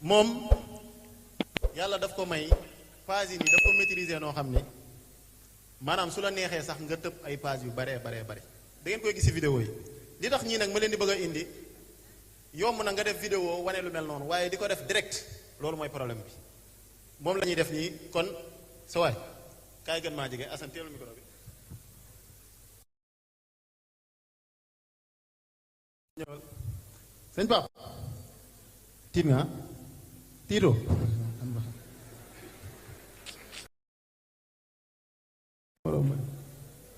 moom yàlla daf ko may page yi nii daf ko maîtriser noo xam ne maanaam su la neexee sax nga tëb ay page yu baree bare da ngeen koy gis ci vidéo yi li tax ñii nag ma leen di bëgg a indi yomb na nga def vidéo wane lu mel noonu waaye di ko def direct loolu mooy problème bi moom la ñuy def nii kon sa waay kaay gën maa jege Assane teelul micro bi ñëwal sëñ Pape tiit nga tiitoo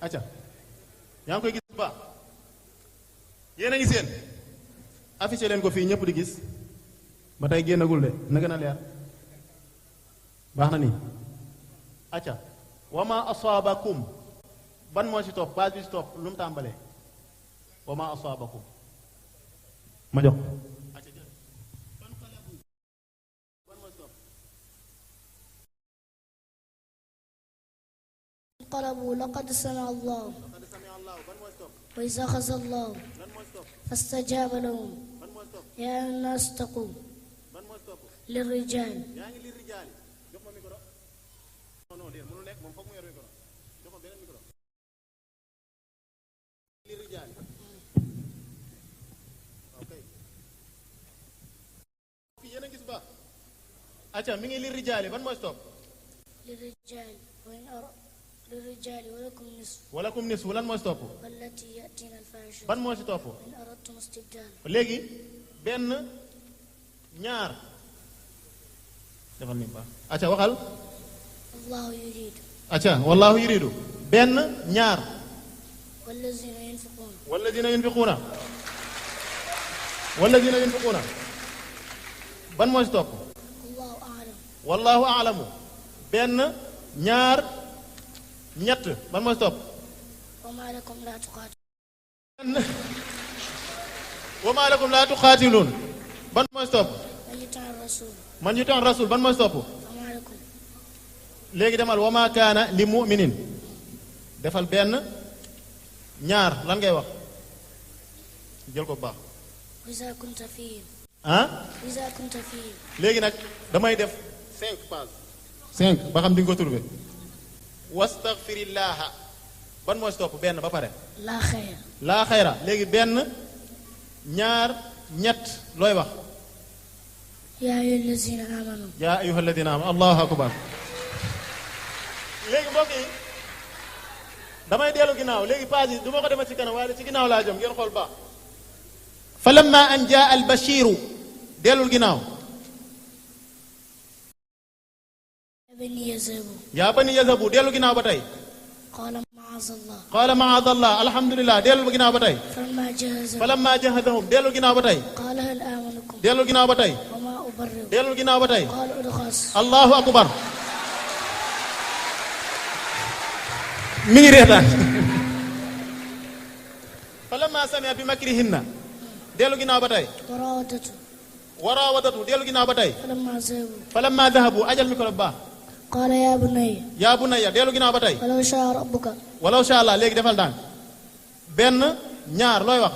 acca yaa ngi koy gis bu baax yéen a ngi seen affiché leen ko fii ñëpp di gis ba tey génnagul de na gën a leer baax na nii acca wama asaabakum ban moo ci topp page bi ci topp lu mu tàmbalee wama asaabakum ma jox acca jël ban qalabu ban moo ci topp انقلبوا لقد سمع الله وإذا أخذ الله فاستجاب لهم يا الناس اتقوا للرجال acca mi ngi li rijaali ban mooy stop للرجال وإن للرجال ولكم نصف lan mooy stop والتي يأتين الفاحشة ban moo ci topp إن أردتم استبدال léegi benn ñaar defal ni baax acca waxal الله يريد acca wallahu yuridu benn ñaar والذين ينفقون والذين ينفقون ban moo ci topp الله أعلم wallahu a'lamu benn ñaar ñett ban mooy topp وما لكم لا تقاتلون وما لكم لا تقاتلون ban mooy topp من يطع الرسول man yuti rasul ban mooy topp وما لكم léegi demal wama kaana li mu'minin defal benn ñaar lan ngay wax jël ko bu baax وإذا كنت فيهم ah وإذا كنت فيهم léegi nag damay def 5 pages 5 ba xam di nga ko trouvé wastaghfirillaha ban mooy topp benn ba pare لا خير laa xayra léegi benn ñaar ñett looy wax يا أيها الذين آمنوا yaa ayuha alladina amanu allahu akbar léegi mbokk yi damay dellu ginnaaw léegi page yi du ma ko demal ci kanam waaye ci ginnaaw laa jëm ngeen xool baax fa lamma an jaa al bashiru dellul ginnaaw يا بني يذهبوا yaa bani yazabu dellu ginnaaw ba tey قال معاذ الله qaala maadallah alhamdulillah dellul ginnaaw ba tey فلما جهزهم fa lamma jahadahum dellul ginnaaw ba tey قال هل آمنكم dellul ginnaaw ba tey وما أبرئ dellul ginnaaw ba tey قال ادخس allahu akbar mi ngi reetaan fa lamma samia bi makrihinna dellu ginnaaw ba tey وراودته warawadatu dellu ginnaaw ba tey فلما ذهبوا fa lamma dahabu ajal mi ko la baax قال يا بني yaa bunayya dellu ginnaaw ba tey ولو شاء ربك walaw sha Allah léegi defal daan benn ñaar looy wax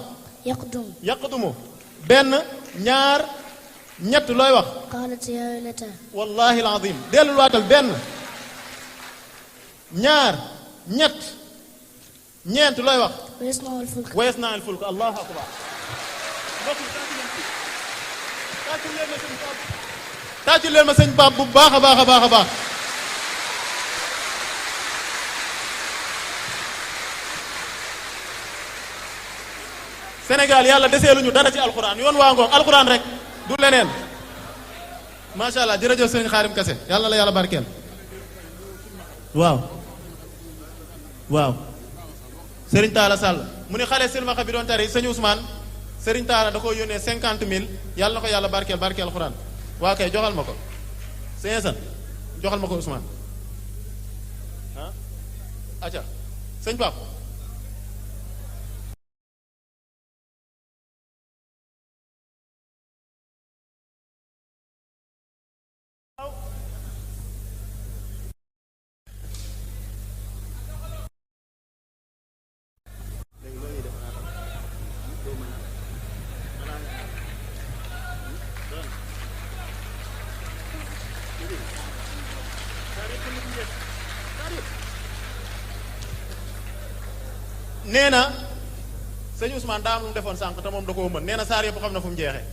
يقدم yaqdumu benn ñaar ñett looy wax قالت يا ويلتى wallahi alazim dellul waatal benn ñaar ñett ñeent looy wax ويصنع الفلك wayasna al fulk allahu akbar tàccu leen ma sëñ Pape bu baax a baax a baax a baax Sénégal yàlla deseeluñu dara ci alxuraan yoon waa ngoog alxuraan rek du leneen macha allah jërëjëf sëñ Xaarim Kase yàlla la yàlla barkeel waaw waaw sëriñ Talla Sall mu ni xale silmaxa bi doon tari sëñ Ousmane sëriñ Talla da ko yónnee 50 000 yàlla na ko yàlla barkeel barkeel alxuraan waa kay joxal ma ko sëñ San joxal ma ko Ousmane ah acca sëñ Pape nee na sëñ Ousmane daa am lu mu defoon sànq te moom da koo mën nee na saar yëpp xam na fu mu jeexee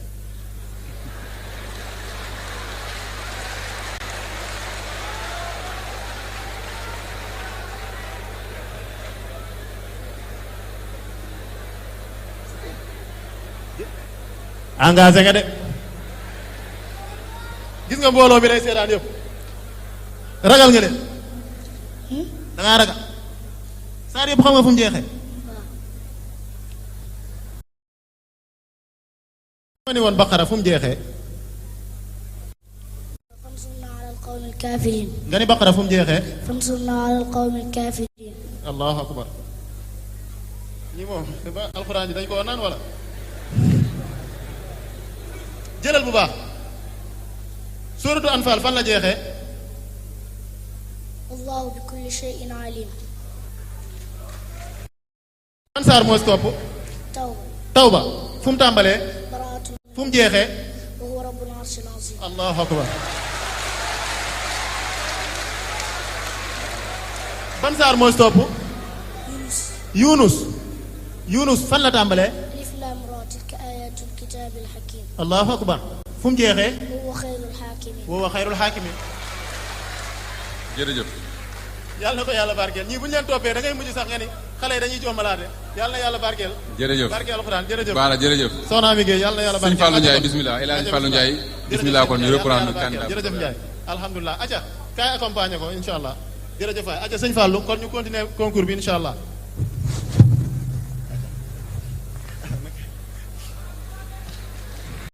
engagé nga de gis nga mbooloo bi lay seetaan yëpp ragal nga leen da ngaa ragal saar yëpp xam nga fu mu jeexee ma ni woon baqara fu mu jeexee fansurna ala alqawmi alkafirin nga ni baqara fu mu jeexee fansurna ala alqawmi alkafirin allahu akbar ñi moom ba alxuraan ji dañ ko naan wala jëlal bu baax suuratu anfal fan la jeexee wallahu bi kulli shay'in alim man saar moo si topp tawba tawba fu mu tàmbalee baraatu fu mu jeexee wa huwa rabbul arshil azim allahu akbar ban saar moo si topp yunus yunus fan la tàmbalee alif lam ra tilka ayatul kitabil hakim allahu akbar fu mu jeexee wa huwa khayrul hakimin wa huwa xayrul xaakimin jërëjëf yàlla na ko yàlla barkeel ñii bu ñu leen toppee da ngay mujj sax nga ni xale yi dañuy jommalaate yàlla na yàlla barkeel jërëjëf barkeel alxuraan jërëjëf baala jërëjëf soxna mi Gueye yàlla na yàlla sëñ barkeel Fallou Ndiaye bismillah El Hadj Fallou Ndiaye bismillah kon ñu reprendre candidat jërëjëf Ndiaye alhamdulilah aca kaay accompagner ko insha allah jërëjëf waay aca sëñ Fallou kon ñu continuer concours bi insha allah